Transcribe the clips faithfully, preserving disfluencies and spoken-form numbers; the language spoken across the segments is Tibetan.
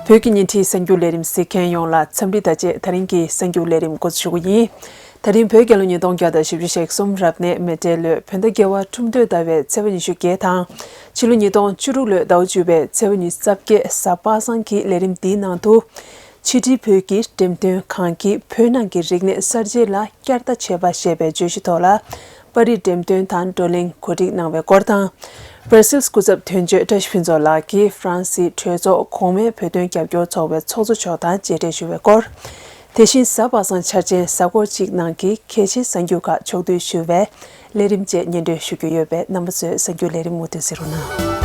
བོད་ཀྱི་ཉིན་རེའི་གསར་འགྱུར་ལས་རིམ་གཟིགས་མཁན་ཡོངས་ལ་འཚམས་འདྲི་དང་བཅས། ད་རིང་གི་གསར་འགྱུར་ལས་རིམ་འགོ་འཛུགས་ཞུ་གི་ཡིན། ད་རིང་བོད་རྒྱལ་ལོ་ཉིས་སྟོང་བརྒྱ་དང་བཞི་བཅུ་ཞེ་གསུམ་རབ་གནས་མེ་སྤྲེལ་ལོའི་བོད་ཟླ་བརྒྱད་པ་ཁྲུམས་སྟོད་ཟླ་བའི་ཚེས་པ་ཉི་ཤུ་བརྒྱད་དང་། ཕྱི་ལོ་ཉིས་སྟོང་བཅུ་དྲུག་ལོའི་ཟླ་བ་བཅུ་པའི་ཚེས་པ་ཉི་ཤུ་རྩ་བརྒྱད་གཟའ་པ་སངས་ཀྱི་ལས་རིམ་འདིའི་ནང་དུ། ཕྱི་དྲིལ་བོད་ཀྱི་འགྲེམས་སྟོན་ཁང་གིས་བོད་ནང་གི་རིག་གནས་གསར་བརྗེ་ལ་བསྐྱར་ལྟ་བྱས་པ་ཞེས་པའི་བརྗོད་གཞི་ཐོག་ལ། པར་རིས་འགྲེམས་སྟོན་དང་བགྲོ་གླེང་གོ་སྒྲིག་གནང་བའི་སྐོར་དང་། སྦར་སིལ་སྐུ་ཚབ་དོན་གཅོད་བཀྲ་ཤིས་ཕུན་ཚོགས་ལགས་ཀྱིས་ཧྥ་རན་སིའི་གྲོས་ཚོགས་གོང་མའི་བོད་དོན་རྒྱབ་སྐྱོར་ཚོགས་པའི་ཚོགས་གཙོ་མཆོག་དང་མཇལ་འཕྲད་ཞུ་བའི་སྐོར། དེ་བཞིན་གཟའ་པ་སངས་འཆར་ཅན་གཟའ་འཁོར་གཅིག་ནང་གི་གལ་ཆེའི་གསར་འགྱུར་ཁག་ཕྱོགས་བསྡུས་ཞུ་བའི་ལས་རིམ་བཅས་སྙན་སྒྲོན་ཞུ་རྒྱུ་ཡོད་པས། རྣམ་པ་ཚོས་གསར་འགྱུར་ལས་རིམ་མུ་མཐུད་གཟིགས་རོགས་གནང་།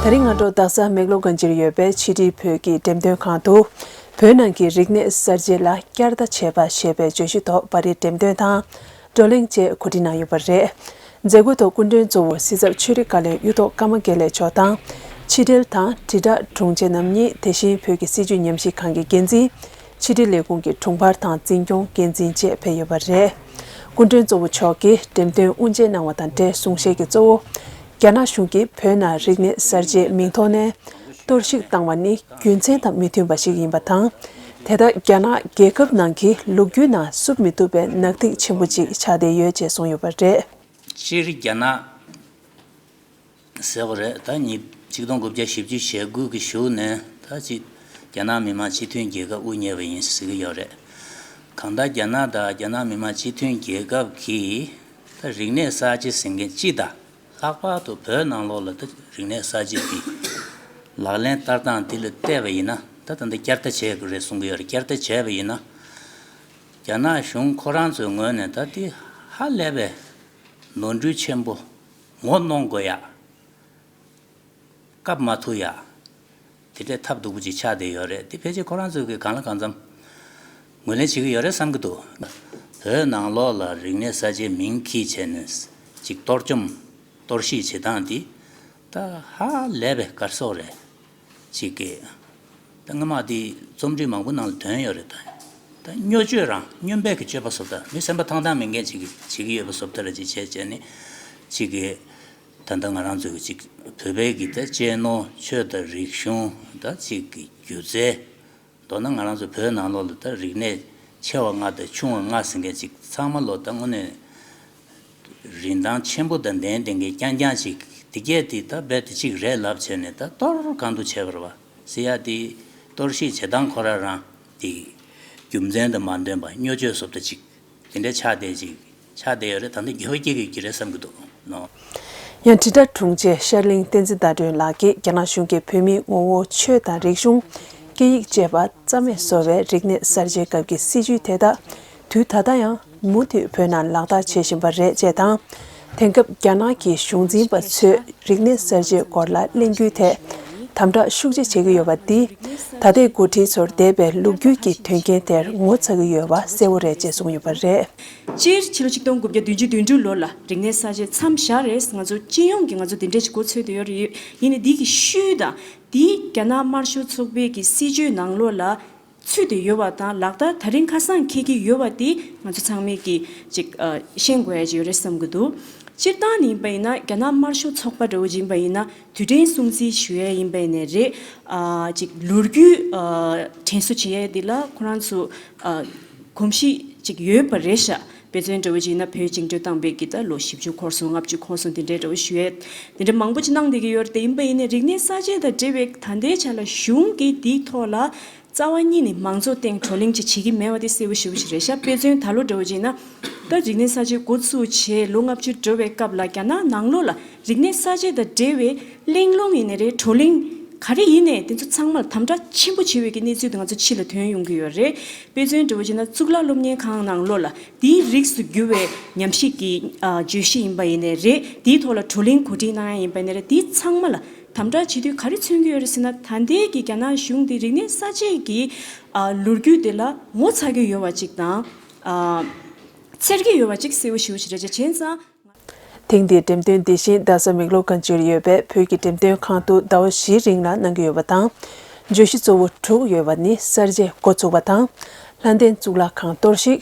ད་རིང་སྔ་དྲོ་རྡ་ས་མེག་ལོ་གྷན་ཇིར་ཡོད་པའི་ཕྱི་དྲིལ་བོད་ཀྱི་འགྲེམས་སྟོན་ཁང་དུ། བོད་ནང་གི་རིག་གནས་གསར་བརྗེ་ལ་བསྐྱར་ལྟ་བྱས་པ་ཞེས་པའི་བརྗོད་གཞི་ཐོག་པར་རིས་འགྲེམས་སྟོན་དང་། བགྲོ་གླེང་བཅས་གོ་སྒྲིག་གནང་ཡོད་པ་རེད། མཛད་སྒོའི་ཐོག་སྐུ་མགྲོན་གཙོ་བོ་སྲིད་ཚབ་ཆོས་རིག་བཀའ་བློན་གཡུ་ཐོག་ཀརྨ་དགེ་ལེགས་མཆོག་དང་། ཕྱི་དྲིལ་དང་དྲིལ་བསྒྲགས་དྲུང་ཆེ་རྣམ་གཉིས། དེ་བཞིན་བོད་ཀྱི་སྲིད་བྱུས་ཉམས་ཞིབ་ཁང་གི་འགན་འཛིན། ཕྱི་དྲིལ་ལས་ཁུངས་ཀྱི་དྲུང་འཕར་དང་འཛིན་སྐྱོང་འགན་འཛིན་བཅས་ཕེབས་ཡོད་པ་རེད། སྐུ་མགྲོན་གཙོ་བོ་མཆོག་གིས་འགྲེམས་སྟོན་དབུ་འབྱེད་གནང་བ་དང་འབྲེལ་གསུང་བཤད་ཀྱི་གཙོ་བོ། རྒྱ་ནག་གཞུང་གིས་བོད་ནང་རིག་གནས་གསར་བརྗེའི་མིང་ཐོག་ནས་གཏོར་བཤིག་བཏང་བ་ནི་རྒྱུ་མཚན་དང་མི་མཐུན་པ་ཞིག་ཡིན་པ་དང་། དེ་ལྟར་རྒྱ་ནག་རྒྱལ་ཁབ་ནང་གི་ལོ་རྒྱུས་ནང་བསུབ་མི་ཐུབ་པའི་ནག་ཐིག་ཆེན་པོ་ཅིག་ཆགས་བསྡད་ཡོད་ཅེས་གསུངས་ཡོད་པ་རེད། སྤྱིར་རྒྱ་ནག་ཟེར་བ་རེད། ད་ཉིས་ཆིག་སྟོང་དགུ་བརྒྱ་བཞི་བཅུ་ཞེ་དགུ་གི་གཞུག་ནས་ད་ཅིག་རྒྱ་ནག་མི་དམངས་སྤྱི་མཐུན་རྒྱལ་ཁབ་དབུ་བརྙེས་པ་ཡིན་ཟེར་གྱི་ཡོད་རེད། གང་ལྟར་རྒྱ་ནག་དང་རྒྱ་ནག་མི་དམངས་སྤྱི་མཐུན་རྒྱལ་ཁབ་ཀྱིས་ད་རིག་གནས་གསར་བརྗེ་ཟེར་མཁན་སྤྱི་དང་། ལྷག་པར་དུ་བོད་ནང་ལོགས་ལ་ད་རིག་གནས་གསར་བརྗེ་འདི་ལག་ལེན་བསྟར་སྟངས་འདི་ལ་བལྟས་པ་ཡིན་ན། ད་ད་ལྟ་བསྐྱར་ལྟ་བྱེད་དགོས་རེད་གསུང་གི་ཡོད་རེད། བསྐྱར་ལྟ་བྱས་པ་ཡིན་ན། རྒྱ་ནག་གཞུང་ཁོ་རང་ཚོའི་ངོས་ནས་ད་འདི་ཧ་ལས་པའི་ནོར་འཁྲུལ་ཆེན་པོ། ངོ་གནོང་དགོས་ཡ། སྐབས་མ་ཐུག་ཡ། དེ་འདྲའི་ཐབས་སྡུག་པོ་ཅིག་ཆགས་བསྡད་ཡོད་རེད། དེ་ཕལ་ཆེར་ཁོ་རང་ཚོས་གི་གང་ལ་གང་འཚམ་ངོས་ལེན་བྱེད་ཀྱི་ཡོད་རེད་བསམ་གྱི་འདུག་བོད་ནང་ལོགས་ལ་རིག་གནས་གསར་བརྗེའི་མིང་འཁྱེར་བྱས་ནས་ཅིག་གཏོར་བཅོམ་གཏོར་བཤིག་བྱེད་སྟངས་འདི་ད་ཧ་ལས་པའི་དགའ་སོགས་རེད། ཅིག་གི་ད་སྔ་མ་དེ་རྩོམ་བྲིས་མང་པོ་ནང་ལ་ཐོན་ཡོད་རེད། ད་ད་སྨྱོ་སྤྱོད་རང་སྨྱོན་པའི་གི་སྤྱོད་པ་བཟོ་ལྟ། མི་སེམས་པ་ཐང་ཐང་མེད་མཁན་ཅིག་གིས་བྱེད་ཀྱི་ཡོད་པ་བཟོ་ལྟ་ར་ཅིག་བྱས་བྱས་ནས་ཅིག་གི་ད་ལྟ་ང་རང་ཚོའི་གི་ཅིག་བོད་པའི་གི་ད་གཅེས་ནོར་ཆོས་དང་རིག་གཞུང་ད་ཅིག་གི་སྒྱུ་རྩལ། མདོར་ན་ང་རང་ཚོ་བོད་ནང་ལོགས་ལ་ད་རིག་གནས་ཆེ་བ་ལྔ་དང་ཆུང་བ་ལྔ་ཟེར་མཁན་ཅིག་ཚང་མ་ལོ་ད་དངོས་གནས་རིན་ཐང་ཆེན་པོ་དང་ལྡན་ལྡན་གྱི་རྐྱང་རྐྱང་ཅིག་དེ་གས་དེ་ད་རྦད་དེ་ཅིག་རེད་ལབ་བྱས་ནས་ད་གཏོར་གང་དུ་བྱས་པ་རེད་བ་ཟེར་ཡ་དེ། གཏོར་བཤིག་བྱེད་སྟངས་ཁོ་རང་རང་དེ་རྒྱུ་མཚན་དང་མ་ལྡན་པ་སྨྱོ་སྤྱོད་བཟོ་ལྟ་ཅིག་དེ་འདྲ་ཆགས་བསྡད་ཅིག་ཆགས་བསྡད་ཡོད་རེད། ད་ལྟ་འགྱུར་བ་སྐྱེ་དགོས་ཀྱི་རེད་བསམ་གྱི་འདུག་ནོ། ཡང་དྲིལ་བསྒྲགས་དྲུང་ཆེ་ཤར་གླིང་བསྟན་འཛིན་ཟླ་སྒྲོན་ལགས་ཀྱིས་རྒྱ་ནག་གཞུང་གིས་བོད་མིའི་ངོ་བོ་ཆོས་དང་རིག་གཞུང་། སྐད་ཡིག་བཅས་པ་རྩ་མེད་བཟོ་བའི་རིག་གནས་གསར་བརྗེའི་སྐབས་ཀྱི་སྲིད་བྱུས་དེ་དག་དུས་ད་ལྟ་ཡང་མུ་མཐུད་བོད་ནང་ལག་བསྟར་བྱེད་བཞིན་པ་རེད་ཅེས་དང་། དེང་སྐབས་རྒྱ་ནག་གི་གཞུང་འཛིན་པ་ཚོས་རིག་གནས་གསར་བརྗེའི་སྐོར་ལ་གླེང་རྒྱུའི་ཐད་དམ་དྲག་ཤུགས་ཆེ་བྱེད་ཀྱི་ཡོད་པ་འདིས། ད་ལྟའི་འགོ་ཁྲིད་ཚོར་འདས་པའི་ལོ་རྒྱུས་ཀྱི་དོན་རྐྱེན་དེར་ངོ་ཚ་གི་ཡོད་པ་གསལ་བོ་རེད་ཅེས་གསུངས་ཡོད་པ་རེད། སྤྱིར་ཕྱི་ལོ་ཆིག་སྟོང་དགུ་བརྒྱ་བདུན་ཅུ་དོན་དྲུག་ལོ་ལ་རིག་གནས་གསར་བརྗེ་མཚམས་བཞག་རེད། ང་ཚོ་སྤྱི་ཡོངས་ཀྱི་ང་ཚོ་འདི་འདྲས་ཅིག་གོ་ཚོད་དུ་ཡོད་རེད། ཡིན་ནའི་འདི་གི་ཤུལ་དང་འདི་རྒྱ་ནག་དམར་ཤོག་ཚོགས་པའི་གི་སྲིད་བྱུས་ནང་ལོགས་ལ་ཚུད་དེ་ཡོད་པ་དང་ལག་བསྟར་ད་རིང་ཁ་སང་འཁེལ་གྱི་ཡོད་པ་དེ་ང་ཚོ་ཚང་མས་ཀྱི་ཅིག་ཨ་ཤེས་དགོས་ཡ་ཅིག་ཡོད་རེད་བསམ་གྱི་འདུག་སྤྱིར་བཏང་ནས་ཡིན་པ་ཡིན་ན་རྒྱ་ནག་དམར་ཤོག་ཚོགས་པ་འདྲ་བོ་ཅིག་ཡིན་པ་ཡིན་ན་དུས་དྲན་སྲུང་བརྩི་ཞུ་ཡ་ཡིན་པ་ཡིན་ནའི་རེད། ཨ་ཅིག་ལོ་རྒྱུས་ཨ་དྲན་གསོ་བྱེད་ཡ་འདི་ལ་ཁོ་རང་ཚོ་ཨ་གོམས་གཤིས་ཅིག་ཡོད་པ་རེད་ཤག་དཔེ་མཚོན་འདྲ་བོ་ཅིག་ཡིན་ན་བོད་བཅིངས་འགྲོལ་བཏང་བའི་གི་ད་ལོ་བཞི་བཅུ་འཁོར་སོང་ལྔ་བཅུ་འཁོར་སོང་དེ་འདྲའི་འདྲ་བོ་ཞུ་ཡས་དེ་འདྲ་མང་པོ་ཅིག་གནང་བསྡད་ཀྱི་ཡོད་རེད། དེ་ཡིན་པ་ཡིན་ནའི་རིག་གནས་གསར་བརྗེ་དང་འབྲེལ་བའི་ད་ལྟའི་ཆ་ལ་གཞུང་གིས་དེའི་ཐོག་ལ་རྩ་བ་ཉིད་ནས་མང་ཚོགས་སྟེང་བགྲོ་གླེང་ཅིག་བྱེད་ཀྱི་མེད་པ་དེ་གསལ་པོ་ཞེ་པོ་ཅིག་རེད་ཤག་དཔེ་མཚོན་ད་ལོ་འདྲ་བོ་ཅིག་ཡིན་ན་ད་རིག་གནས་གསར་བརྗེ་འགོ་བཙུགས་བྱས་ལོ་ལྔ་བཅུ་འགྲོ་བའི་སྐབས་ལ་རྒྱ་ནག་ནང་ལོགས་ལ་རིག་གནས་གསར་བརྗེ་དང་འབྲེལ་བའི་གླེང་སློང་ཡིན་ནའི་རེད། བགྲོ་གླེང་ག་རེ་ཡིན་ནའི་དེ་ཚོ་ཚང་མ་ལ་དམ་དྲག་ཆེན་པོ་བྱེད་པའི་གི་གནས་ཚུལ་དེ་ང་ཚོ་ཕྱི་ལ་ཐོན་ཡོང་གི་ཡོད་རེད། དཔེ་མཚོན་འདྲ་བོ་བྱས་ན་གཙུག་ལག་སློབ་གཉེར་ཁང་ནང་ལོགས་ལ་དེའི་རིགས་སུ་གྱུར་བའི་ཉམས་ཞིབ་ཀྱི་ཨ་བརྗོད་གཞི་ཡིན་པ་ཡིན་ནའི་རེད། དེའི་ཐོག་ལ་བགྲོ་གླེང་གོ་སྒྲིག་གནང་ཡ་ཡིན་པ་ཡིན་ནའི་རེད། དེ་ཚང་མ་ལ་དམ་དྲག་བྱེད་དུས་ག་རེ་མཚོན་གྱི་ཡོད་རེད་ཟེར་ན། ད་ལྟའི་གི་རྒྱ་ནག་གཞུང་དེ་རིག་གནས་གསར་བརྗེ་གི་ཨ་ལོ་རྒྱུས་དེ་ལ་ངོ་ཚ་གི་ཡོད་པ་ཅིག་དང་། ཨ་འཚེར་གི་ཡོད་པ་ཅིག་གསལ་པོ་ཞེ་པོ་ཅིག་རེད་ཅེས་བྱས་ཙང་། ཐེངས་འདིའི་འགྲེམས་སྟོན་དེ་བཞིན་རྡ་ས་མེག་ལོ་གྷན་ཇིར་ཡོད་པའི་བོད་ཀྱི་འགྲེམས་སྟོན་ཁང་དུ་ཟླ་བ་བཞིའི་རིང་ལ་གནང་གི་ཡོད་པ་དང་། བརྗོད་གཞི་གཙོ་བོ་དྲུག་ཡོད་པ་ནི། གསར་བརྗེ་འགོ་ཚུགས་པ་དང་། ལྷ་ལྡན་གཙུག་ལག་ཁང་གཏོར་བཤིག།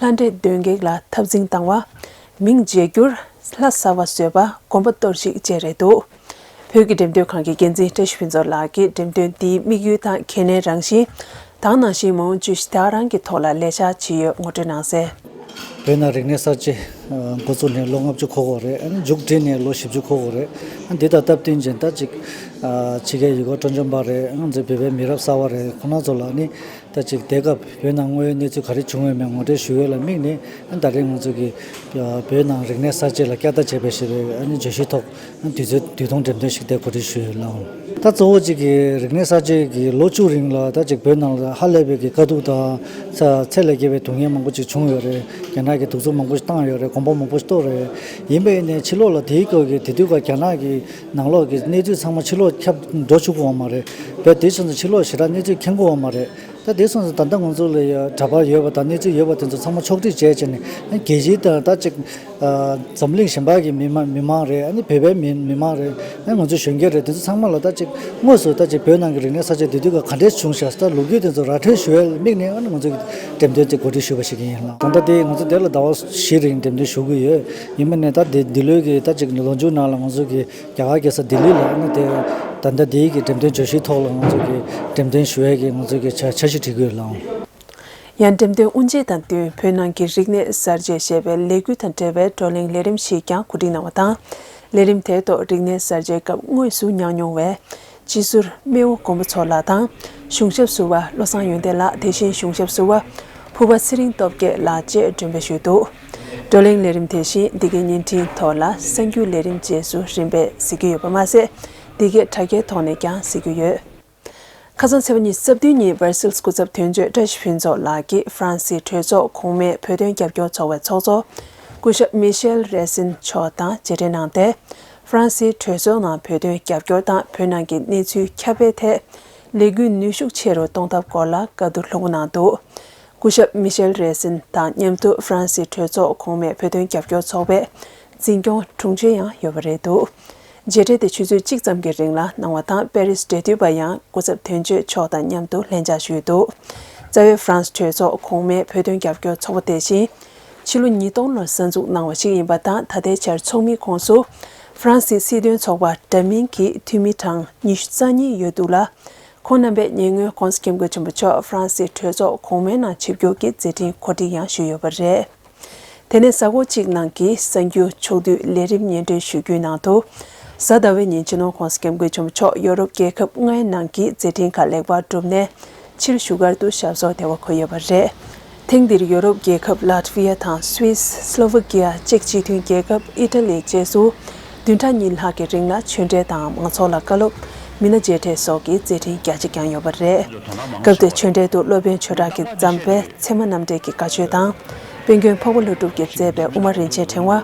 ལྷ་འདྲེ་གདོན་བགེགས་ལ་འཐབ་འཛིང་བཏང་བ། མིང་བརྗེ་བསྒྱུར། ལྷ་གསར་པ་བཟོས་པ། དགོན་པ་གཏོར་བཤིག་བཅས་རེད་འདུག་བོད་ཀྱི་འགྲེམས་སྟོན་ཁང་གི་འགན་འཛིན་བཀྲ་ཤིས་ཕུན་ཚོགས་ལགས་ཀྱིས་འགྲེམས་སྟོན་འདིའི་དམིགས་ཡུལ་དང་གལ་གནད་རང་བཞིན། དེ་ནང་བཞིན་མ་འོངས་བརྗོད་གཞི་དེ་ག་རང་གི་ཐོག་ལ་ལས་འཆར་ཇི་ཡོད་ངོ་སྤྲོད་གནང་གསལ། བོད་ནང་རིག་གནས་གསར་བརྗེ་འགོ་བཙུགས་ནས་ལོ་ལྔ་བཅུ་འཁོར་གྱི་ཡོད་རེད། ཨ་ནི་མཇུག་སྒྲིལ་ནས་ལོ་བཞི་བཅུ་འཁོར་གྱི་ཡོད་རེད། ཨ་འདི་དང་སྟབས་བསྟུན་བྱས་ད་ཅིག་ཕྱི་རྒྱལ་ཡུལ་སྐོར་སྤྲོ་འཆམ་པ་རེད། ང་ཚོའི་བོད་པའི་མི་རབས་གསར་པ་རེད། ཁོང་རྣམ་ཚོ་ལ་ནི་ད་ཅིག་དེ་སྐབས་བོད་ནང་དངོས་ཡོད་གནས་ཚུལ་ག་རེ་བྱུང་ཡོད་མེད་ངོ་སྤྲོད་ཞུ་ཡས་ལ་དམིགས་ནས། ཨ་ད་རེས་ང་ཚོ་གི་བོད་ནང་རིག་གནས་གསར་བརྗེ་ལ་བསྐྱར་ལྟ་བྱས་པའི་ཞེས་པའི་ཨ་ནི་བརྗོད་གཞིའི་ཐོག་དུས་ཚོད་དུས་ཐུང་འགྲེམས་སྟོན་ཞིག་དེ་གོ་སྒྲིག་ཞུས་ཡོད་ལགས། ད་གཙོ་བོ་གཅིག་གི་རིག་གནས་གསར་བརྗེ་གི་ལོ་བཅུ་རིང་ལ་ད་ཅིག་བོད་ནང་ལ་ཧ་ལས་པའི་གི་དཀའ་སྡུག་དང་ཚ་ཚད་ལས་བརྒལ་བའི་སྡུག་བསྔལ་མང་པོ་ཅིག་བྱུང་ཡོད་རེད། རྒྱ་ནག་གིས་གདུག་རྩུབ་མང་པོ་ཞིག་བཏང་ཡོད་རེད། གོམ་པ་མང་པོ་ཞིག་གཏོགས་རེད། ཡིན་པ་ཡིན་ནའི་ཕྱི་ལོགས་ལ་དེའི་སྐབས་ཀྱི་དེ་དུས་ཀ་རྒྱ་ནག་གི་ནང་ལོགས་ཀྱི་གནས་ཚུལ་ཚང་མ་ཕྱི་ལོགས་ཁྱབ་འགྲོ་ཆོག་གི་ཡོད་མ་རེད། བོད་དེ་ཕྱོགས་སུ་ཕྱི་ལོགས་ཞེ་དྲག་གནས་ཚུལ་མཁྱེན་གྱི་ཡོད་མ་རེད། ད་དེ་སོང་ཙང་ད་ལྟ་ང་ཚོ་ལ་ཡ་འདྲ་པར་ཡོད་པ་དང་གནས་ཚུལ་ཡོད་པ་དེ་ཚོ་ཚང་མ་ཕྱོགས་སྒྲིག་བྱས་བྱས་ནས་རྒྱལ་སྤྱིའི་དང་ད་ཅིག་འཛམ་གླིང་གཞན་པ་གི་མི་མང་མི་མང་རེད། ཨ་ནི་བོད་པའི་མི་མི་མང་རེད། ཨ་ནི་ང་ཚོའི་གཞོན་སྐྱེས་རེད། དེ་ཚོ་ཚང་མ་ལ་ད་ཅིག་དངོས་སུ་ད་ཅིག་བོད་ནང་གི་རིག་གནས་གསར་བརྗེ་དེ་དུས་ཀ་ག་འདྲས་བྱུང་ཤག་ད་ལོ་རྒྱུས་དེ་ཚོ་ར་འཕྲོད་ཞུ་ཡས་དམིགས་ནས་ཨ་ནི་ང་ཚོ་གི་འགྲེམས་སྟོན་དེ་གོ་སྒྲིག་ཞུས་པ་ཞིག་ཡིན་ལགས། ད་ལྟ་དེ་ང་ཚོ་དེ་ལ་ཟླ་བ་བཞི་རིང་འགྲེམས་སྟོན་ཞུ་གི་ཡོད། ཡིན་པ་ནས་ད་འདི་འདི་ལོའི་གི་ད་ཅིག་ལོ་མཇུག་ནང་ལ་ང་ཚོ་གི་རྒྱ་གར་རྒྱལ་ས་ལྡི་ལི་ལ་ཨ་ནི་དེ་ད་ལྟ་དེའི་གི་འགྲེམས་སྟོན་བརྗོད་གཞིའི་ཐོག་ལ་ང་ཚོ་གི་འགྲེམས་སྟོན་ཞུ་ཡས་ཀྱི་ང་ཚོ་གི་འཆར་འཆར་གཞི་སྒྲིག་གི་ཡོད་ལགས། ཡང་འགྲེམས་སྟོན་དབུ་འབྱེད་དང་བསྟུན་བོད་ནང་གི་རིག་གནས་གསར་བརྗེ་ཞེས་པའི་ལས་འགུལ་དང་འབྲེལ་བའི་བགྲོ་གླེང་ལས་རིམ་ཞིག་ཀྱང་གོ་སྒྲིག་གནང་བ་དང་། ལས་རིམ་དེའི་ཐོག་རིག་གནས་གསར་བརྗེའི་སྐབས་དངོས་སུ་མྱངས་མྱོང་བའི་སྤྱི་ཟུར་སྨེ་བོ་མགོན་པོ་མཚོ་ལགས་དང་། གཞུང་ཞབས་ཟུར་པ་བློ་བཟང་ཡོན་ཏན་ལགས། དེ་བཞིན་གཞུང་ཞབས་ཟུར་པ་ཕུར་པ་ཚེ་རིང་སྟོབས་རྒྱས་ལགས་བཅས་མགྲོན་འབོད་ཞུས་འདུག་བགྲོ་གླེང་ལས་རིམ་དེ་བཞིན་འདི་གའི་བརྙན་འཕྲིན་ཐོག་ལ་གསར་འགྱུར་ལས་རིམ་རྗེས་སུ་རིམ་པས་གཟིགས་ཀྱི་ཡོད་པ་མ་ཟད། འདི་གའི་དྲ་རྒྱའི་ཐོག་ནས་ཀྱང་གཟིགས་རྒྱུ་ཡོད། ཁ་སང་ཚེས་པ་ཉི་ཤུ་རྩ་བདུན་ཉིན་སྦར་སིལ་སྐུ་ཚབ་དོན་གཅོད་བཀྲ་ཤིས་ཕུན་ཚོགས་ལགས་ཀྱིས་ཧྥ་རན་སིའི་གྲོས་ཚོགས་གོང་མའི་བོད་དོན་རྒྱབ་སྐྱོར་ཚོགས་པའི་ཚོགས་གཙོ་སྐུ་ཞབས་མི་ཤེལ་རེ་སིན་མཆོག་དང་མཇལ་འཕྲད་གནང་སྟེ། ཧྥ་རན་སིའི་གྲོས་ཚོགས་ནང་བོད་དོན་རྒྱབ་སྐྱོར་དང་བོད་ནང་གི་གནས་ཚུལ་ཁྱབ་སྤེལ་ཐད་ལས་འགུལ་ནུས་ཤུགས་ཆེ་རུ་གཏོང་ཐབས་སྐོར་ལ་བཀའ་བསྡུར་ལྷུག་པོ་གནང་འདུག་སྐུ་ཞབས་མི་ཤེལ་རེ་སིན་དང་མཉམ་དུ་ཧྥ་རན་སིའི་གྲོས་ཚོགས་གོང་མའི་བོད་དོན་རྒྱབ་སྐྱོར་ཚོགས་པའི་འཛིན་སྐྱོང་དྲུང་ཆེ་ཡང་ཡོད་པ་རེད་འདུག་མཇལ་འཕྲད་དེ་ཆུ་ཚོད་གཅིག་ཙམ་གྱི་རིང་ལ་གནང་བ་དང་། པེ་རིས་འབྲེལ་མཐུད་པ་ཡང་སྐུ་ཚབ་དོན་གཅོད་མཆོག་དང་མཉམ་དུ་ལྷན་བཅར་ཞུས་འདུག་རྩ་བའི་ཧྥ་རན་སི་གྲོས་ཚོགས་གོང་མའི་བོད་དོན་རྒྱབ་སྐྱོར་ཚོགས་པ་དེ་བཞིན་ཕྱི་ལོ་ཉིས་སྟོང་ལོར་གསར་འཛུགས་གནང་བ་ཞིག་ཡིན་པ་དང་། ད་ལྟའི་ཆར་ཚོགས་མིའི་ཁོངས་སུ་ཧྥ་རན་སིའི་སྲིད་དོན་ཚོགས་པ་འདྲ་མིན་གྱི་འཐུས་མི་གྲངས་ཉི་ཤུ་རྩ་གཉིས་ཡོད་འདུག་ལ། ཁོང་རྣམ་པས་ཉེ་སྔོན་༧གོང་ས་༧སྐྱབས་མགོན་ཆེན་པོ་མཆོག་ཧྥ་རན་སིའི་གྲོས་ཚོགས་གོང་མའི་ནང་ཆིབས་བསྒྱུར་གྱི་མཛད་འཕྲིན་གོ་སྒྲིག་ཡང་ཞུས་ཡོད་པ་རེད། དེ་ནས་གཟའ་འཁོར་གཅིག་ནང་གི་གསར་འགྱུར་ཕྱོགས་བསྡུས་ལས་རིམ་སྙན་སྒྲོན་ཞུ་རྒྱུའི་ནང་དུ། གཟའ་ཟླ་བའི་ཉིན་སྤྱི་ནོར་༧གོང་ས་༧སྐྱབས་མགོན་ཆེན་པོ་མཆོག་ཡོ་རོབ་རྒྱལ་ཁབ་ལྔའི་ནང་གི་མཛད་འཕྲིན་ཁག་ལེགས་པར་གྲུབ་ནས་ཕྱིར་བཞུགས་སྒར་དུ་ཞབས་སོར་བདེ་བར་འཁོད་ཡོད་པ་རེད། ཐེངས་འདིར་ཡོ་རོབ་རྒྱལ་ཁབ་ལཱ་ཏི་ཝི་ཡ་དང་སུད་སི། སློ་ཝི་ཀི་ཡ། ཅེཀ་སྤྱི་མཐུན་རྒྱལ་ཁབ། ཨི་ཊ་ལི་བཅས་སུ་བདུན་ཕྲག་གཉིས་ལྷག་གི་རིང་ལ་ཆོས་འབྲེལ་དང་མང་ཚོགས་ལ་བཀའ་སློབ། མི་སྣ་མཇལ་འཕྲད་སོགས་ཀྱི་མཛད་འཕྲིན་རྒྱ་ཆེ་བསྐྱངས་ཡོད་པ་རེད། སྐབས་དེར་ཆོས་འབྲེལ་དུ་སློབ་དཔོན་ཆོས་གྲགས་ཀྱིས་བརྩམས་པའི་ཚད་མ་རྣམ་འགྲེལ་གྱི་བཀའ་ཆོས་དང་། དཔལ་མགོན་འཕགས་པ་ཀླུ་སྒྲུབ་ཀྱིས་མཛད་པའི་དབུ་མ་རིན་ཆེན་ཕྲེང་བ།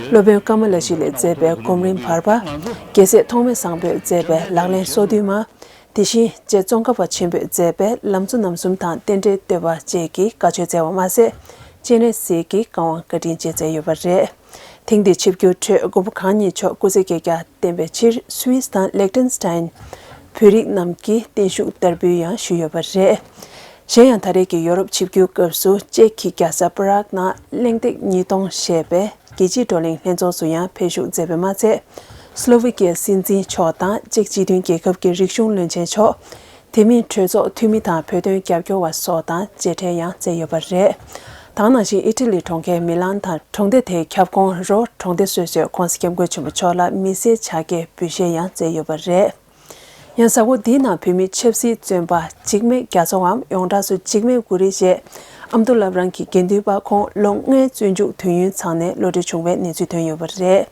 སློབ་དཔོན་ཀ་མ་ལ་ཤཱི་ལས་མཛད་པའི་སྒོམ་རིམ་བར་པ། རྒྱལ་སྲས་ཐོགས་མེད་བཟང་པོས་མཛད་པའི་ལག་ལེན་སོ་བདུན་མ། དེ་བཞིན་རྗེ་ཙོང་ཁ་པ་ཆེན་པོས་མཛད་པའི་ལམ་གཙོ་རྣམ་གསུམ་དང་རྟེན་འབྲེལ་བསྟོད་པ་བཅས་ཀྱི་བཀའ་ཆོས་སྩལ་བ་མ་ཟད། སྤྱན་རས་གཟིགས་ཀྱི་བཀའ་དབང་བཀའ་དྲིན་བཅས་སྩལ་ཡོད་པ་རེད། ཐེངས་འདིའི་ཆིབས་བསྒྱུར་ཁྲོད་མགོན་པོ་གང་ཉིད་མཆོག་སྐུ་ཚེ་བསྐལ་བརྒྱར་བརྟན་པའི་ཕྱིར། སུད་སི་དང་ལེག་ཏེན་སི་ཏན་བོད་རིགས་རྣམས་ཀྱིས་བརྟན་བཞུགས་བསྟར་འབུལ་ཡང་ཞུས་ཡོད་པ་རེད། གཞན་ཡང་། ད་རེས་ཀྱི་ཡོ་རོབ་ཆིབས་བསྒྱུར་སྐབས་སུ་ཅེཀ་གི་རྒྱལ་ས་པ་རག་ནང་གླེང་སྟེགས་ཉིས་སྟོང་ཞེས་པའི་རྒྱལ་སྤྱིའི་བགྲོ་གླེང་ལྷན་ཚོགས་སུ་ཡང་ཕེབས་བཞུགས་མཛད་པ་མ་ཚད། སློ་ཝི་ཀི་ཡའི་སྲིད་འཛིན་མཆོག་དང་ཅེཀ་སྤྱི་མཐུན་རྒྱལ་ཁབ་ཀྱི་རིག་གཞུང་བློན་ཆེན་མཆོག་དེ་མིན་གྲོས་ཚོགས་འཐུས་མི་དང་བོད་དོན་རྒྱབ་སྐྱོར་བ་སོགས་དང་མཇལ་འཕྲད་ཡང་མཛད་ཡོད་པ་རེད། དེ་ནང་བཞིན་ཨི་ཊ་ལི་གྲོང་ཁྱེར་མི་ལན་དང་གྲོང་སྡེ་དེའི་ཁྱབ་ཁོངས་རོ་གྲོང་སྡེ་སོ་སོས་༧གོང་ས་༧སྐྱབས་མགོན་ཆེན་པོ་མཆོག་ལ་མི་སེར་བྱ་དགའི་འབུལ་བཞེས་ཡང་མཛད་ཡོད་པ་རེད། ཡང་གཟའ་འཁོར་འདིའི་ནང་བོད་མིའི་ཆབ་སྲིད་བཙོན་པ་འཇིགས་མེད་རྒྱ་མཚོའམ་ཡོངས་གྲགས་སུ་འཇིགས་མེད་གུ་རི་ཞེས་ཨ་མདོ་བླ་བྲང་གི་དགེ་འདུན་པ་ཁོང་ལོ་ལྔའི་བཙོན་འཇུག་དུས་ཡུན་ཚང་ནས་གློད་གྲོལ་བྱུང་བའི་གནས་ཚུལ་ཐོན་ཡོད་པ་རེད།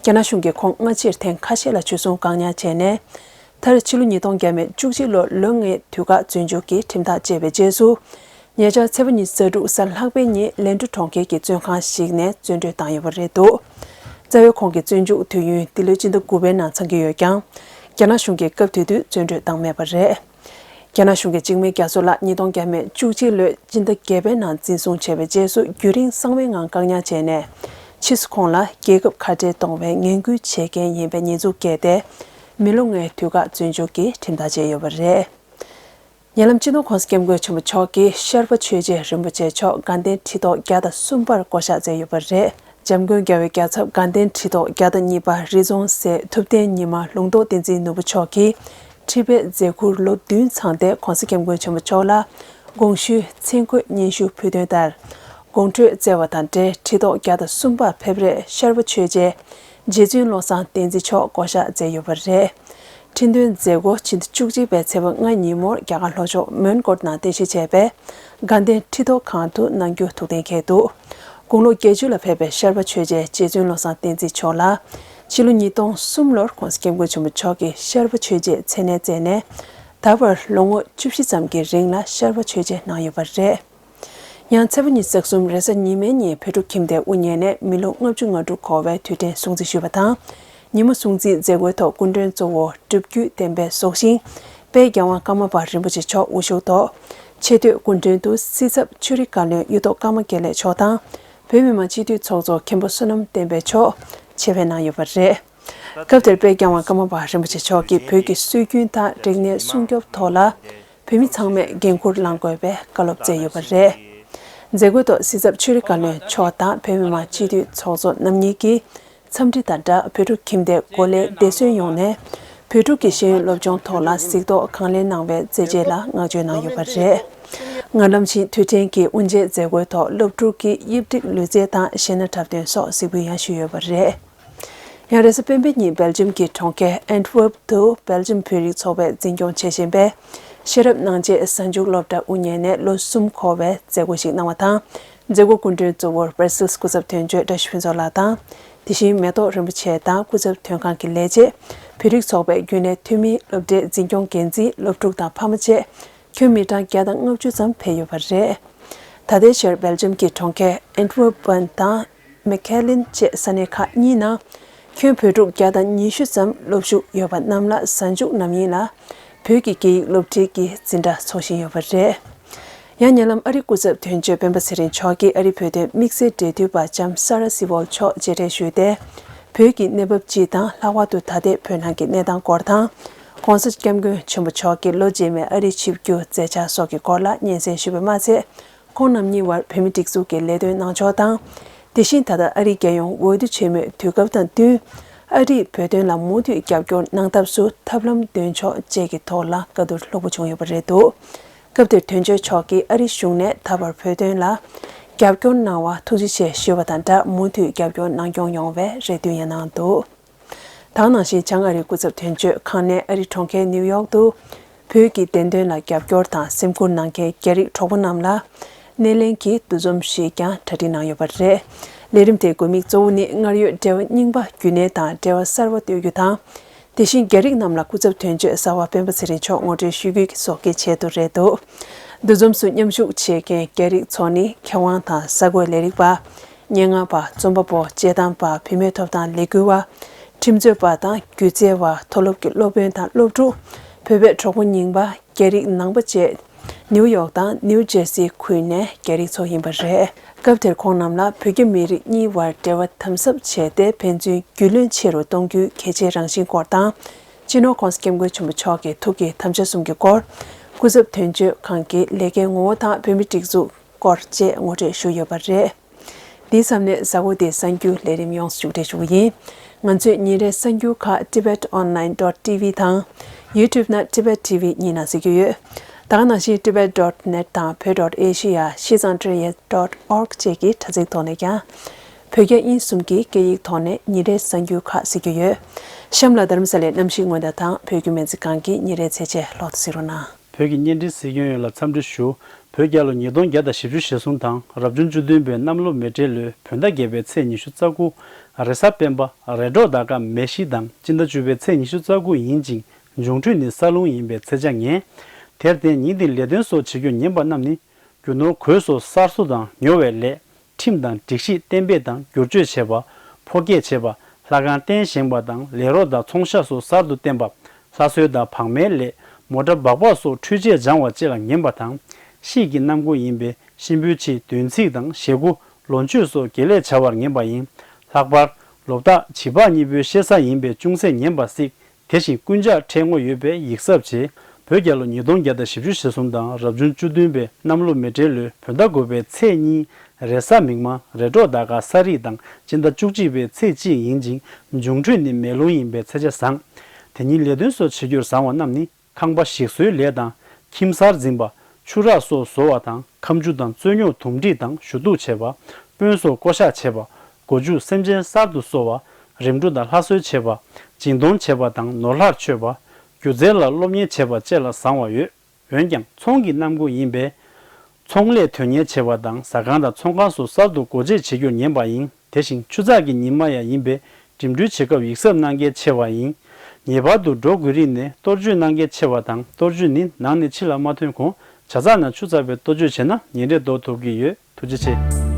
རྒྱ་ནག་གཞུང་གིས་ཁོང་སྔ་ཕྱིར་ཐེངས་ཁ་ཤས་ལ་འཇུ་བཟུང་བཀག་ཉར་བྱས་ནས། མཐར་ཕྱི་ལོ་ཉིས་སྟོང་བརྒྱ་མེད་བཅུ་གཅིག་ལོར་ལོ་ལྔའི་དུས་བཀག་བཙོན་འཇུག་གི་ཁྲིམས་ཐག་བཅད་པའི་རྗེས་སུ། ཉེ་ཆར་ཚེས་པ་ཉི་ཤུ་རྩ་དྲུག་གཟའ་ལྷག་པའི་ཉིན་ལན་ཀྲུའུ་གྲོང་ཁྱེར་གྱི་བཙོན་ཁང་ཞིག་ནས་བཙོན་གྲོལ་བཏང་ཡོད་པ་རེད་འདུག་རྩ་བའི་ཁོང་གི་བཙོན་འཇུག་དུས་ཡུན་འདི་ལོའི་སྤྱི་ཟླ་དགུ་པའི་ནང་ཚང་གི་ཡོད་ཀྱང་། རྒྱ་ནག་གཞུང་གིས་སྐབས་དེ་དུས་བཙོན་གྲོལ་བཏང་མེད་པ་རེད། རྒྱ་ནག་གཞུང་གིས་འཇིགས་མེད་རྒྱ་མཚོ་ལགས་ཉིས་སྟོང་བརྒྱ་མེད་བཅུ་གཅིག་ལོའི་སྤྱི་ཟླ་བརྒྱད་པའི་ནང་འཛིན་བཟུང་བྱས་པའི་རྗེས་སུ་རྒྱུན་རིང་གསང་བའི་ངང་བཀག་ཉར་བྱས་ནས། ཕྱིས་སུ་ཁོང་ལ་རྒྱལ་ཁབ་ཁ་བྲལ་གཏོང་བའི་ངན་སྐུལ་བྱེད་མཁན་ཡིན་པའི་ཉེས་འཛུགས་བཀལ་ཏེ། མི་ལོ་ལྔའི་དུས་བཀག་བཙོན་འཇུག་གི་ཁྲིམས་ཐག་བཅད་ཡོད་པ་རེད། ཉེ་ལམ་སྤྱི་ནོར་༧གོང་ས་༧སྐྱབས་མགོན་ཆེན་པོ་མཆོག་གིས་ཤར་པ་ཆོས་རྗེ་རིན་པོ་ཆེ་མཆོག་དགའ་ལྡན་ཁྲི་ཐོག་བརྒྱ་དང་གསུམ་པར་བསྐོ་གཞག་མཛད་ཡོད་པ་རེད། འཇམ་མགོན་རྒྱལ་བའི་རྒྱལ་ཚབ་དགའ་ལྡན་ཁྲི་ཐོག་བརྒྱ་དང་གཉིས་པ་རི་རྫོང་སྲས་ཐུབ་བསྟན་ཉི་མ་ལུང་རྟོགས་བསྟན་འཛིན་ནོར་བུ་མཆོག་གིས་ཁྲི་པའི་མཛད་ཁུར་ལོ་བདུན་ཚང་སྟེ་༸གོང་ས་༸སྐྱབས་མགོན་ཆེན་པོ་མཆོག་ལ་དགོངས་ཞུའི་མཚན་བཀོད་སྙན་ཞུ་ཕུལ་དོན་ལྟར། དགོངས་འཁྲོལ་སྩལ་བ་དང་འབྲེལ་ཁྲི་ཐོག་བརྒྱ་དང་གསུམ་པར་ཕེབས་རེས་ཤར་པ་ཆོས་རྗེ་རྗེ་བཙུན་བློ་བཟང་བསྟན་འཛིན་མཆོག་བསྐོ་བཞག་མཛད་ཡོད་པ་རེད། ཁྲི་འདོན་མཛད་སྒོ་ཕྱི་ཟླ་བཅུ་གཅིག་པའི་ཚེས་པ་ལྔ་ཉིན་མོར་རྒྱ་གར་ལྷོ་ཕྱོགས་མོན་གྷོ་ནང་རྟེན་གཞི་བྱས་པའི་དགའ་ལྡན་ཁྲི་ཐོག་ཁང་དུ་གནང་རྒྱུ་ཐུགས་གཏན་འཁེལ་འདུག་དགུང་ལོ་བརྒྱད་ཅུ་ལ་ཕེབས་པའི་ཤར་པ་ཆོས་རྗེ་རྗེ་བཙུན་བློ་བཟང་བསྟན་འཛིན་མཆོག་ལ་ཕྱི་ལོ་ཉིས་སྟོང་གསུམ་ལོར་༸གོང་ས་༸སྐྱབས་མགོན་ཆེན་པོ་མཆོག་གིས་ཤར་པ་ཆོས་རྗེའི་མཚན་གནས་བསྩལ་ནས། ད་བར་ལོ་ངོ་བཅུ་བཞི་ཙམ་གྱི་རིང་ལ་ཤར་པ་ཆོས་རྗེ་གནང་ཡོད་པ་རེད། ཡང་ཚེས་པ་ཉི་ཤུ་རྩ་གསུམ་རེས་གཟའ་ཉི་མའི་ཉིན་བོད་ཕྲུག་ཁྱིམ་སྡེའི་དབུ་བརྙེས་ནས་མི་ལོ་ལྔ་བཅུ་ང་དྲུག་འཁོར་བའི་དུས་དྲན་སྲུང་བརྩི་ཞུས་པ་དང་། ཉིན་མོ་སྲུང་བརྩིའི་མཛད་སྒོའི་ཐོག་སྐུ་མགྲོན་གཙོ་བོ་སྒྲུབ་བརྒྱུད་བསྟན་པའི་སྲོག་ཤིང་དཔལ་རྒྱལ་དབང་ཀརྨ་པ་རིན་པོ་ཆེ་མཆོག་དབུ་བཞུགས་ཐོག་ཆེ་བསྟོད་སྐུ་མགྲོན་དུ་སྲིད་ཚབ་ཆོས་རིག་བཀའ་བློན་གཡུ་ཐོག་ཀརྨ་དགེ་ལེགས་མཆོག་དང་། བོད་མི་མང་སྤྱི་འཐུས་ཚོགས་གཙོ་མཁན་པོ་བསོད་ནམས་བསྟན་འཕེལ་མཆོག་ཆེད་ཕེབས་གནང་ཡོད་པ་རེད། སྐབས་དེར་དཔལ་རྒྱལ་དབང་ཀརྨ་པ་རིན་པོ་ཆེ་མཆོག་གིས་བོད་ཀྱི་སྲོལ་རྒྱུན་དང་རིག་གནས་སྲུང་སྐྱོབ་ཐོག་ལ། བོད་མི་ཚང་མས་འགན་འཁུར་བླང་དགོས་པའི་བཀའ་སློབ་སྩལ་ཡོད་པ་རེད། མཛད་སྒོའི་ཐོག་སྲིད་ཚབ་ཆོས་རིག་བཀའ་བློན་མཆོག་དང་བོད་མི་མང་སྤྱི་འཐུས་ཚོགས་གཙོ་རྣམ་གཉིས་ཀྱིས་འཚམས་འདྲི་དང་སྦྲགས་བོད་ཕྲུག་ཁྱིམ་སྡེའི་འགོ་ལས་བདེ་སོན་ཡོང་ནས་བོད་ཕྲུག་གི་ཤེས་ཡོན་སློབ་སྦྱོང་ཐོག་ལ་གཟིགས་རྟོག་གང་ལེགས་གནང་བའི་མཛད་རྗེས་ལ་བསྔགས་བརྗོད་གནང་ཡོད་པ་རེད། ངར་ལམ་ཤིང་དུས་དྲན་གྱི་དབུ་འབྱེད་མཛད་སྒོའི་ཐོག་སློབ་ཕྲུག་གིས་དབྱིབས་བྲིས་ལུས་རྩལ་དང་གཞས་སྣ་འཁྲབ་སྟོན་སོགས་གཟིགས་འབུལ་ཡང་ཞུས་ཡོད་པ་རེད། ཡང་རེས་གཟའ་སྤེན་པའི་ཉིན་སྦེལ་ཇམ་གྱི་གྲོང་ཁྱེར་ཨན་ཊི་ཝེར་པ་དུ་སྦེལ་ཇམ་བོད་རིགས་ཚོགས་པས་འཛིན་སྐྱོང་བྱེད་བཞིན་པའི་ཤེས་རབ་སྣང་བྱེད་གཟའ་མཇུག་སློབ་གྲྭ་དབུ་བརྙེས་ནས་ལོ་གསུམ་འཁོར་བའི་མཛད་སྒོ་ཞིག་གནང་བ་དང་། མཛད་སྒོ་སྐུ་མགྲོན་གཙོ་བོར་སྦར་སིལ་སྐུ་ཚབ་དོན་གཅོད་བཀྲ་ཤིས་ཕུན་ཚོགས་ལགས་དང་། དེ་བཞིན་མེ་ཏོག་རིན་པོ་ཆེ་དང་སྐུ་ཚབ་དོན་ཁང་གི་ལས་བྱེད། བོད་རིགས་ཚོགས་པའི་རྒྱུན་ལས་འཐུས་མི། སློབ་གྲྭའི་འཛིན་སྐྱོང་འགན་འཛིན། སློབ་ཕྲུག་དང་ཕ་མ་བཅས་ཁྱོན་མི་གྲངས་བརྒྱ་དང་ལྔ་བཅུ་ཙམ་ཕེབས་ཡོད་པ་རེད། ད་ལྟའི་ཆར་སྦེལ་ཇམ་གྱི་གྲོང་ཁྱེར་ཨན་ཊི་ཝེར་པན་དང་། མེ་ཁེ་ལིན་བཅས་ས་གནས་ཁག་གཉིས་ནང་ཁྱོན་བོད་ཕྲུག་བརྒྱ་དང་ཉི་ཤུ་ཙམ་སློབ་ཞུགས་ཡོད་པ་རྣམས་ལ་གཟའ་མཇུག་རྣམ་གཉིས་ལ་བོད་ཀྱི་སྐད་ཡིག་སློབ་ཁྲིད་ཀྱི་འཛིན་གྲྭ་འཚོགས་བཞིན་ཡོད་པ་རེད། ཡང་ཉེ་ལམ་ཨ་རིའི་སྐུ་ཚབ་དོན་གཅོད་སྤེན་པ་ཚེ་རིང་མཆོག་གིས་ཨ་རིའི་བོད་དོན་དམིགས་བསལ་འབྲེལ་མཐུད་པ་ལྕམ་ས་ར་སི་ཝོལ་མཆོག་མཇལ་འཕྲད་ཞུས་ཏེ། བོད་ཀྱི་གནས་བབ་སྤྱི་དང་ལྷག་པར་དུ་ད་ལྟའི་བོད་ནང་གི་གནས་སྟངས་སྐོར་དང་། ྋགོང་ས་ྋསྐྱབས་མགོན་ཆེན་པོ་མཆོག་གིས་ལོ་རྗེས་མའི་ཨ་རིར་ཆིབས་བསྒྱུར་མཛད་འཆར་སོགས་ཀྱི་སྐོར་ལ་སྙན་སེང་ཞུས་པ་མ་ཚད། ཁོང་རྣམ་གཉིས་བར་བོད་མི་སྒྲིག་འཛུགས་ཀྱི་ལས་དོན་གནང་ཕྱོགས་དང་། དེ་བཞིན་ད་ལྟ་ཨ་རིའི་རྒྱལ་ཡོངས་འོས་བསྡུ་ཆེན་མོའི་དུས་སྐབས་དང་བསྟུན། ཨ་རིས་བོད་དོན་ལ་མུ་མཐུད་རྒྱབ་སྐྱོར་གནང་ཐབས་སུ་ཐབས་ལམ་འདོན་ཕྱོགས་བཅས་ཀྱི་ཐོག་ལ་བཀའ་བསྡུར་ལྷུག་པོ་བྱུང་ཡོད་པ་རེད་འདུག་སྐབས་དེར་དོན་གཅོད་མཆོག་གིས་ཨ་རིའི་གཞུང་ནས་ད་བར་བོད་དོན་ལ་རྒྱབ་སྐྱོར་གནང་བར་ཐུགས་རྗེ་ཆེ་ཞུས་པ་དང་སྦྲགས། མུ་མཐུད་རྒྱབ་སྐྱོར་གནང་སྐྱོང་ཡོང་བའི་རེ་འདུན་ཡང་གནང་འདུག་དེ་ནང་བཞིན་བྱང་ཨ་རིའི་སྐུ་ཚབ་དོན་གཅོད་ཁང་ནས་ཨ་རིའི་གྲོང་ཁྱེར་ནིའུ་ཡོག་ཏུ་བོད་ཀྱི་བདེན་དོན་ལ་རྒྱབ་སྐྱོར་དང་སེམས་ཁུར་གནང་མཁན་རྒྱ་རིགས་གྲོགས་པོ་རྣམས་ལ་སྣེ་ལེན་གྱིས་འདུ་འཛོམས་ཤིག་ཀྱང་གྲ་སྒྲིག་གནང་ཡོད་པ་རེད། ལས་རིམ་དེའི་དགོས་དམིགས་གཙོ་བོ་ནི་སྔར་ཡོད་འབྲེལ་བ་རྙིང་པ་རྒྱུན་གནས་དང་འབྲེལ་བ་གསར་བ་གཏོད་རྒྱུ་དང་། དེ་བཞིན་རྒྱ་རིགས་རྣམས་ལ་སྐུ་ཚབ་དོན་གཅོད་གསར་བ་སྤེན་པ་ཚེ་རིང་མཆོག་ངོ་སྤྲོད་ཞུ་རྒྱུ་སོགས་ཀྱི་ཆེད་དུ་རེད་འདུག་འདུ་འཛོམས་སུ་མཉམ་ཞུགས་བྱེད་མཁན་རྒྱ་རིགས་ཚོ་ནི་མཁས་དབང་དང་གསར་འགོད་ལས་རིགས་པ། སྙན་ངག་པ། རྩོམ་པ་པོ། དཔྱད་གཏམ་པ། བུད་མེད་ཐོབ་ཐང་ལས་འགུལ་བ། ཁྲིམས་རྩོད་པ་དང་སྒྱུ་རྩལ་བ། མཐོ་སློབ་ཀྱི་སློབ་དཔོན་དང་སློབ་ཕྲུག་བོད་པའི་གྲོགས་པོ་རྙིང་པ། རྒྱ་རིགས་ནང་པ་བཅས། ནིའུ་ཡོག་དང་ནིའུ་ཇེར་སི་ཁུལ་ནས་རྒྱ་རིགས་ཚོ་ཡིན་པ་རེད། སྐབས་དེར་ཁོང་རྣམས་ལ་བོད་རྒྱ་མི་རིགས་གཉིས་བར་འབྲེལ་བ་དམ་ཟབ་བྱས་ཏེ་ཕན་ཚུན་རྒྱུས་ལོན་ཆེ་རུ་གཏོང་རྒྱུའི་གལ་ཆེའི་རང་བཞིན་སྐོར་དང་། སྤྱི་ནོར་༧གོང་ས་༧སྐྱབས་མགོན་ཆེན་པོ་མཆོག་གི་ཐུགས་ཀྱི་དམ་བཅའ་གསུམ་གྱི་སྐོར། སྐུ་ཚབ་དོན་གཅོད་ཁང་གི་ལས་ཀའི་ངོ་བོ་དང་བོད་མི་སྒྲིག་འཛུགས་སྐོར་བཅས་ངོ་སྤྲོད་ཞུས་ཡོད་པ་རེད། འདིའི་མཚམས་ནས་གཟའ་འཁོར་འདིའི་གསར་འགྱུར་ལས་རིམ་ཡོངས་སུ་མཇུག་སྒྲིལ་ཞུ་གི་ཡིན། ང་ཚོས་ཉིན་རེའི་གསར་འགྱུར་ཁག་ཊི་བེཊ་ཨོན་ལའིན་ཌོཊ་ཊི་ཝི་དང་། ཡུ་ཊུབ་ནང་ཊི་བེཊ་ཊི་ཝི་གཉིས་ནང་གཟིགས་རྒྱུ་ཡོད། ད་ག་ནང་བཞིན་ཊི་བེཊ་ཌོཊ་ནེཊ་དང་བོད་ཌོཊ་ཨེ་ཤི་ཡ། ཤི་ཙང་ཀྲི་ཡེ་ཌོཊ་ཨོར་གྷི་བཅས་ཀྱི་དྲ་ཚིགས་ཐོག་ནས་ཀྱང་། བོད་རྒྱ་དབྱིན་གསུམ་གྱི་སྐད་ཡིག་ཐོག་ནས་ཉིན་རེའི་གསར་འགྱུར་ཁག་གཟིགས་རྒྱུ་ཡོད། གཤམ་ལ་རྡ་རམ་ས་ལའི་གནམ་གཤིས་སྔོན་བརྡ་དང་བོད་བརྒྱུད་སྨན་རྩིས་ཁང་གི་ཉིན་རེའི་ཚེས་ཆེན་ཀློག་སྟེ་གཟིགས་རོགས་གནང་། བོད་ཀྱི་བརྙན་འཕྲིན་གཟིགས་མཁན་ཡོངས་ལ་འཚམས་འདྲི་ཞུ། བོད་རྒྱལ་ལོ་ཉིས་སྟོང་བརྒྱ་དང་བཞི་བཅུ་ཞེ་གསུམ་དང་རབ་བྱུང་བཅུ་བདུན་པའི་གནམ་ལོ་མེ་སྤྲེལ་ལོའི་བོད་ཟླ་བརྒྱད་པའི་ཚེས་ཉི་ཤུ་རྩ་དགུ། རེས་གཟའ་སྤེན་པ། རེས་འགྲོགས་ཟླ་སྐར་མེ་བཞི་དང་སྤྱི་ཟླ་བཅུ་པའི་ཚེས་ཉི་ཤུ་རྩ་དགུ་ཡིན་ཅིང་། འབྱུང་འཕྲོད་ནི་ས་རླུང་ཡིན་པས་ཚེས་ཆ་ངན། དེར་བརྟེན་ཉིན་འདིར་ལས་དོན་སོགས་བྱེད་རྒྱུར་ཉན་པ་རྣམས་ནི། རྒྱུ་ནོར་གོས་སོགས་གསར་བཟོ་དང་ཉོ་བའི་ལས། ཁྲིམས་དང་སྒྲིག་གཞི་གཏན་འབེབས་དང་བསྒྱུར་བཅོས་བྱེད་པ། ཕོ་སྐྱེས་བྱེད་པ། ལྷ་ཁང་རྟེན་བཞེངས་པ་དང་ལས་རོགས་དང་ཚོང་ཤག་སོགས་གསར་དུ་བསྟན་པ། ལྷ་གསོལ་དང་བག་མའི་ལས། མོ་ཊ་སྦག་སྦག་སོགས་འཕྲུལ་ཆས་སྦྱང་བ་བཅས་ལ་ཉན་པ་དང་། དཔྱིད་ཀྱི་གནམ་སྒོ་ཡིན་པས་གཤིན་པོའི་ཕྱི་བདུན་ཚིགས་དང་ཞེ་དགུ། ལོ་མཆོད་སོགས་དགེ་ལེགས་བྱ་བར་ངན་པ་ཡིན། ལྷག་པར། ལོ་རྟགས་བྱིས་པ་གཉིས་པོའི་བཤད་ས་ཡིན་པས་ཅུང་ཟད་ངན་པ་གཟིགས། དེ་བཞིན་རྐུན་ཇག་འཕྲད་ངོ་ཡོད་པས་ཡིད་གཟབ་བྱེད། བོད་རྒྱལ་ལོ་ཉིས་སྟོང་བརྒྱ་དང་བཞི་བཅུ་ཞེ་གསུམ་དང་རབ་བྱུང་བཅུ་བདུན་པའི་གནམ་ལོ་མེ་སྤྲེལ་ལོའི་བོད་ཟླ་དགུ་པའི་ཚེས་གཉིས། རེས་གཟའ་མིག་དམར། རེས་གྲོགས་ཟླ་སྐར་གསར་རིས་དང་སྤྱི་ཟླ་བཅུ་གཅིག་པའི་ཚེས་གཅིག་ཡིན་ཅིང་། འབྱུང་འཕྲོད་ནི་མེ་རླུང་ཡིན་པས་ཚེས་ཆ་བཟང་། དེ་ཉིན་ལས་དོན་སོགས་བྱེད་རྒྱུར་བཟང་བ་རྣམས་ནི། ཁང་པ་ཞིག་བཟོའི་ལས་དང་། ཁྱིམ་གསར་འཛིན་པ། ཆུ་རགས་སོགས་བཟོ་བ་དང་། ཁ་མཆུ་དང་རྩོད་རྙོག་དུམ་སྒྲིག་དང་ཞུ་གཏུག་བྱེད་པ། དཔོན་སོགས་བསྐོ་གཞག་བྱེད་པ། སྒོ་ཕྱུགས་སེམས་ཅན་གསར་དུ་གསོ་བ། རིམ་གྲོ་དང་ལྷ་གསོལ་བྱེད་པ། སྦྱིན་གཏོང་བྱེད་པ་དང་ནོར་ལྷར་མཆོད་པ། སྒྱུ་རྩལ་ལ་སློབ་གཉེར་བྱེད་པ་བཅས་ལ་བཟང་བ་ཡོད། འོན་ཀྱང་ཚོང་གི་གནམ་སྒོ་ཡིན་པས། ཚོང་ལས་དོན་གཉེར་བྱེད་པ་དང་ཟ་ཁང་དང་ཚོང་ཁང་སོགས་གསར་དུ་སྒོ་འབྱེད་བྱེད་རྒྱུར་ཉན་པ་ཡིན། དེ་བཞིན་ཆུ་ཚགས་ཀྱི་ཉི་མ་ཡང་ཡིན་པས། འགྲིམ་འགྲུལ་བྱེད་སྐབས་ཡིག་ཚབ་གནང་གལ་ཆེ་བ་ཡིན། ངེས་པར་དུ་འགྲོ་དགོས་རིགས་ནས་གཏོར་སྐྱོན་གནང་གལ་ཆེ་བ་དང་། གཏོར་སྐྱོན་ནི་ནང་ནས་ཕྱི་ལ་མ་ཐོན་གོང་ཇ་ཚགས་ནང་ཆུ་ཚགས་པའི་གཏོར་སྐྱོན་བྱས་ན་ཉིན་རེ་ལྡོག་ཐུབ་ཀྱི་ཡོད། ཐུགས་རྗེ་ཆེ།